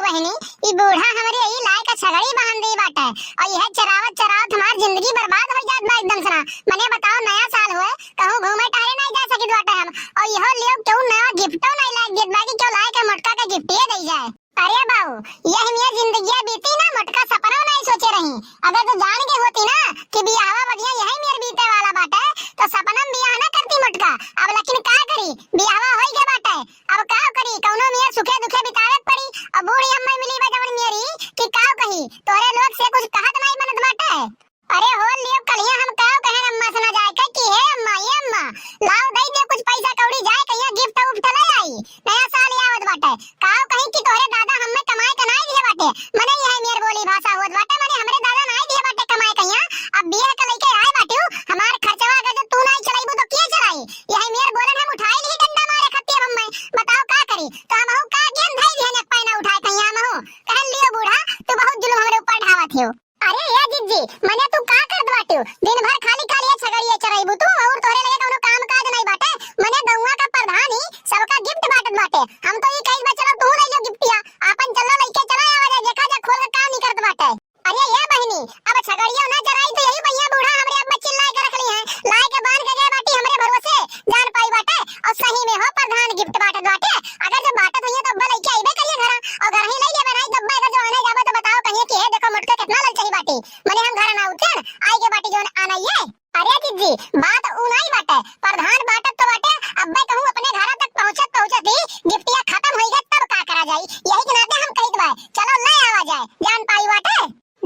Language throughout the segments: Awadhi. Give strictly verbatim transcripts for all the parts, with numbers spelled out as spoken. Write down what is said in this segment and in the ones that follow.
बहिनी, ई बूढ़ा हमरे ई लाए का छगड़ी बांध दी बाटे, और यह चरावत चरावत हमार जिंदगी बर्बाद हो जात बा एकदम से ना। मने बताओ, नया साल हुए, कहूँ घूमे टहरे नहीं जा सकित बाटे हम, और यह लोग क्यों नया गिफ्टो नहीं लाए देत बा कि क्यों लाए के मोटका के गिफ्टिए दे जाए। अरे बाऊ, यह मेरी जिंदगिया बीती ना, मोटका सपना नहीं सोचे रही। अगर तू जान के होती ना कि बियाहवा बढ़िया यही मेर बीते वाला बाटे, तो सपना में बियाह ना करती मोटका। अब लेकिन का करी, बियाहवा होई के बाटे, अब का करी, कौनो मेर सुखे दुखे बितावे के पड़ी। अब बूढ़ी अम्मा मिली बा जवन मेरी कि का कही, तोरे लोग से कुछ कहत नहीं बनत बाटे। अरे हो लियो कलिया, हम का कहे अम्मा से ना जाए के कि हे अम्मा, ये अम्मा, लाओ दे दे कुछ पैसा कौड़ी, जाए कहिया गिफ्ट उफ्ट ले आई, नया साल आवत बाटे। का कही कि तोहरे दादा हमें कमाए के नाई दिए बाटे, मने यह मेर बोली भाषा होत बाटे, मने हमरे दादा नाई दिए बाटे कमाए कहिया। अब बियाह के लेके आए बाटियो, हमार खर्चवा अगर जो तू नाई चलाईबू तो के चलाई? यह मेर बोलन हम उठाई ली डंडा मारे खत्ती। अब हमें बताओ का करी, तो हम हूँ का गेंद धई दिहन एक पैना उठाए कहिया हम हूँ। कहन लियो बूढ़ा, तू बहुत जुल्म हमरे ऊपर ढावत हो। अरे ए जिज्जी, मने तू का करत बाटियो? दिन भर खाली खाली ये छगड़िए चराइबू तू, और तोहरे लगे कौनो काम काज नहीं बाटे? मने गौवा का प्रधान ही सबका गिफ्ट बांटत बाटे। हम तो ई कहित बा, चलो तू ले लो गिफ्टिया, आपन चलो लेके चला आवा जाए, देखा जा खोल के का निकरत बाटे। अरे ए बहिनी, अब छगड़ियो ना चराई तो यही भैया बूढ़ा हमरे अब्बा चिल्लाए के रख ली है, लाए के बांध के गए बाटी हमरे भरोसे, जान पाई बाटे। और सही में हो प्रधान गिफ्ट बांटत बाटे, अगर जब बांटत हुई है तो अब्बा लेके आइबे करिए घरा, और घर ही ले लेबे नहीं तो अब्बा अगर जो आने जाबे तो बताओ कहिए कि हे देखो मोटका कितना ललचाई बाटी, मने हम घर ना उठन, आई के बाटी जोन आना ये। अरे जिज्जी, बात उ नहीं बाटे, प्रधान बाटत तो बाटे, अब्बे कहूँ अपने घरा तक पहुँचत पहुँचत ही गिफ्टिया खत्म होई गए तब का करा जाई, यही के नाते हम कहित बा, चलो ले आवा जाए, जान पाई बाटे।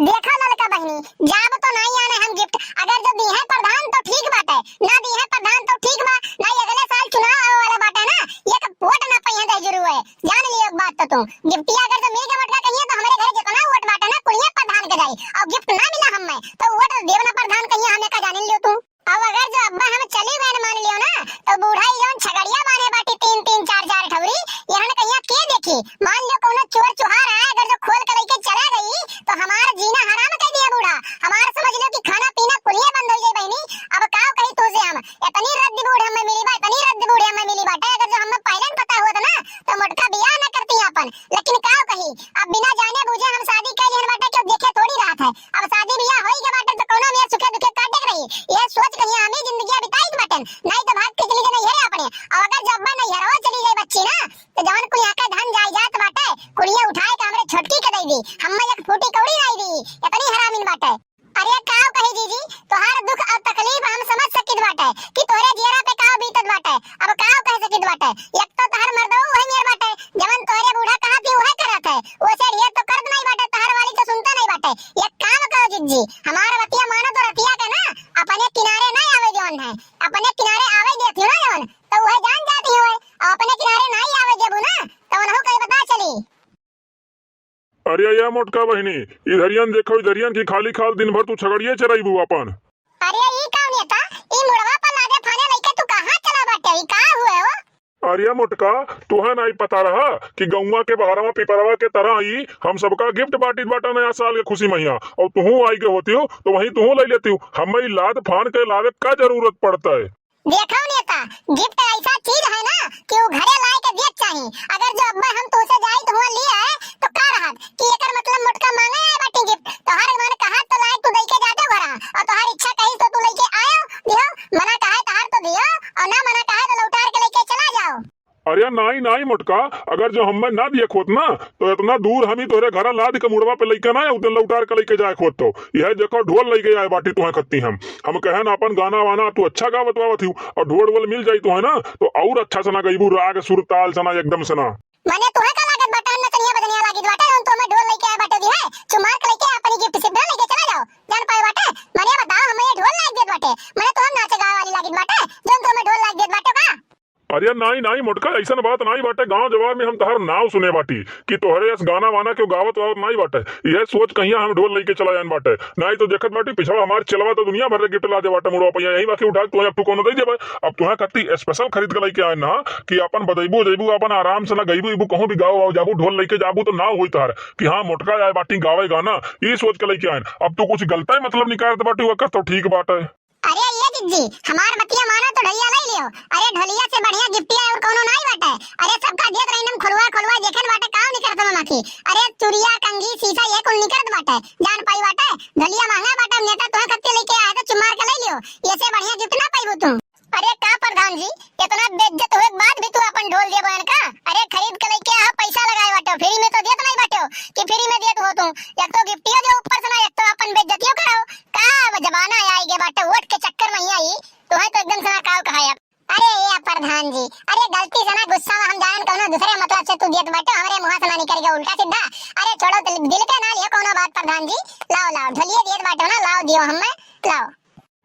देखो ललका बहिनी, जाब तो नहीं आने हम गिफ्ट, अगर जो दी है प्रधान तो ठीक बाटे, ना दी है प्रधान तो ठीक बा, नहीं अगले साल चुनाव आवे वाला बाटे ना, एक वोट ना पहिए दे जरूर है, जान लियो एक बात तो तू, गिफ्टिया अगर जो मिल के मोटका कहिए तो हमारे घरे जितना वोट बाटे ना कुलिया प्रधान के जाई, और गिफ्ट ना मिला हमें तो वोट देव ना प्रधान कहिए हमें का जान लियो तू। अब अगर जो अब्बा हम चली गए मान लियो ना, तो बूढ़ा ई जौन छगड़िया बांधे बाटी तीन तीन चार चार ठौरी, यहन कहिया के देखी? मान लियो कौनो चोर चुहार आए, अगर जो खोल के लेके चला गई, तो हमार जीना हराम कर दिया बूढ़ा। हमार समझ लियो कि खाना पीना कुलिया बंद हो जाए बहिनी। अब का कही तू से हम, इतनी रद्दी बूढ़ हमें मिली बा, इतनी रद्दी बूढ़ हमें मिली बाटे। अगर जो हमें पहले न पता होत ना, तो मोटका बियाह न करती अपन। लेकिन का कही, अब बिना जाने बूझे हम शादी कर लिहन बाटे, क्यों देखे थोड़ी रहत है। अब शादी बियाह होई के बाटे तो कौनो मेर सुखे दुखे काटे के रही। ये सोच के यहाँ हमी जिंदगिया बिताई के बाटन, नहीं तो भाग के चली जाना ये अपने। और अगर जब मैं नैहरवा चली जाई बच्ची ना, तो जवन कुल यहाँ का धन जायदाद बाटे, कुलिया उठाए के हमरे छोटकी के दे दी। हम्मे एक फूटी कौड़ी नहीं दी, इतनी हरामिन बाटे। अरे का कही जीजी, तोहार दुख और तकलीफ हम समझ सकित बाटे कि तोहरे जियरा पे का बीतत बाटे। अब का कह सकित बाटे, एक तो तोहर मर्दऊ वही मेर बाटे, जवन तोहरे बूढ़ा कहा थी वह करत है, वैसे ढेर तो करत नहीं बाटे, तोहर वाली तो सुनता नहीं बाटे। एक काम करो जिज्जी, हमार बतिया मानो तो रतिया के ना अपने किनारे नहीं आवे जौन है, अपने किनारे आवे देती हो ना जौन, तो वह जान जाती हो, और अपने किनारे नहीं आवे देबू ना, तो उन्हों कहीं पता चली। अरे या मोटका बहिनी, इधरियन देखो, इधरियन की खाली खाल दिन भर तू छगड़िए चराइबू अपन। अरे ई का नेता, ई मुड़वा पर लादे फाने लइके तू कहाँ चला बाटे, ई का हुए हो? अरे मोटका, तुहे नाई पता रहा कि गौवा के बहरवा पिपरवा के तरह ही हम सबका गिफ्ट बांटित बाटा नया साल के खुशी महिया, और तुहू आई के होती हो तो वहीं तुहू ले लेती हो। हमें ई लाद फान के लावे का जरूरत पड़ता है? देखो नेता, गिफ्ट ऐसा चीज है ना कि वो घरे लाए के दिए चाही। अगर जो अब्बा हम तुमसे जाई तो हुआ लिए है तो का रहत कि एकर मतलब मोटका मांगे आए बाटी गिफ्ट। तोहर मन कहा तो लाए तू दई के जाते घरा, और तोहर इच्छा कही तो तू लेके आयो दियो, मना कहे तोहर तो दियो, और ना मना कहे तो लौटार के लेके चला जाओ। अरे नाई नाई मोटका, अगर जो हमें ना दिए खोत ना तो इतना दूर हम ही तोहरे घरा लाद के मुड़वा पे लेके ना आए, उतने लौटार के लेके जाए खोत तो। यह देखो ढोल लेके आए बाटी तुहे खत्ती हम। हम कहन आपन गाना वाना तू अच्छा गावत वावत ही, और ढोल वोल मिल जाई तुहे ना तो और अच्छा सना गईबू, राग सुर ताल सना एकदम सना। मने तुहे का लागत बाटे हम नचनिया बजनिया लागित बाटे, हम तो हमें ढोल लेके आए बाटे दी है, चुमार के लेके अपनी गिफ्ट सिद्धा लेके चला जाओ, जान पाए बाटे। मने बताओ हमें ये ढोल लाग देत बाटे, मने तो हम नाचे गावे वाली लागित बाटे, जो तुम हमें ढोल लाग देत बाटे का? अरे नाई नाई मोटका, ऐसन बात नाई बाटे। गांव जवार में हम तोहर नाव सुने बाटी कि तोहरे अस गाना वाना क्यों गावत वावत नाई बाटे। यह सोच कहिया हम ढोल लेके चला जान बाटे। नाई तो देखत बाटी पिछवा हमार चेलवा तो दुनिया भर के गिफ्ट ला दे बाटे मुड़वा पहिया, यही बाकी उठा के तुहे अब तू कोनो दे देबे। अब तुहे खत्ती स्पेशल खरीद के लेके आए ना कि अपन बजैबू उजैबू, अपन आराम से ना गईबू इबू, कहूँ भी गाओ वाओ जाबू, ढोल लेके जाबू तो नाव होई तोहर कि हाँ मोटका आए बाटी गावे गाना, ई सोच के लेके आए। अब तू कुछ गलता ही मतलब निकालत बाटी, वह कस तो ठीक बाटे। अरे ये जिज्जी, हमार बतिया मानो तो ढोलिया ले लियो। अरे ढोलिया से बढ़िया गिफ्टिया और कोनो नाई बाटे। अरे सबका देत रही हम खोलवा खोलवा, देखन बाटे काम नहीं करत हम। अरे चुरिया, कंघी, सीसा, ये कुल निकरत बाटे, जान पाई बाटे। ढोलिया महंगा बाटे, नेता तोहे खत्ते लेके आए तो चुम्मार के ले लियो, ये से बढ़िया गिफ्ट ना पाइबू तू। अरे का प्रधान जी, इतना बेइज्जत होए के बाद भी तू अपन ढोल दिए बहन का? अरे खरीद के लेके आ, पैसा लगाए बाटे, फ्री में तो देत नहीं बाटे कि फ्री में देत हो तू। एक तो गिफ्टियो दे ऊपर से ना, एक तो अपन बेइज्जतियो कराओ। का जमाना आई गए बाटे, वोट के चक्कर में ही आई, तोहे तो एकदम से ना काव कहा यार। अरे ये प्रधान जी, अरे गलती से ना गुस्सा में हम जानन कौनो दूसरे मतलब से तू देत बाटे, हमरे मुंह से ना निकल गया उल्टा सीधा। अरे छोड़ो, दिल, दिल पे ना लियो कौनो बात प्रधान जी। लाओ, लाओ, ढोलिए देत बाटे ना, लाओ दियो हमें, लाओ।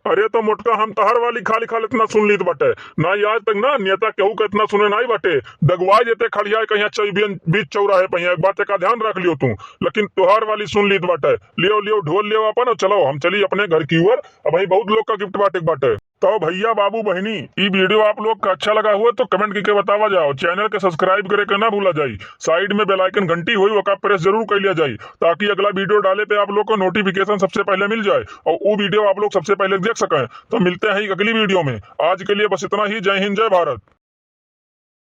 अरे तो मोटका, हम तहर वाली खाली खाली इतना सुन लीत बाटे, ना आज तक ना नेता केहू का इतना सुने नहीं बाटे। दगवा जेते खड़िया कहीं चौबियन बीच चौराहे पे, एक बात का ध्यान रख लियो तू। लेकिन तोहार वाली सुन लीत बाटे। लियो, लियो, ढोल लियो अपन और चलो, हम चली अपने घर की ओर। अब भाई बहुत लोग का गिफ्ट बांटे के बाटे। तो भैया, बाबू, बहिनी, ई वीडियो आप लोग का अच्छा लगा हुआ तो कमेंट करके बतावा जाओ। चैनल के सब्सक्राइब करे के ना भूला जाई। साइड में बेल आइकन घंटी होई, ओका प्रेस जरूर कर लिया जाए, ताकि अगला वीडियो डाले पे आप लोग को नोटिफिकेशन सबसे पहले मिल जाए और वो वीडियो आप लोग सबसे पहले देख सकें। तो मिलते हैं एक अगली वीडियो में। आज के लिए बस इतना ही। जय हिंद, जय भारत।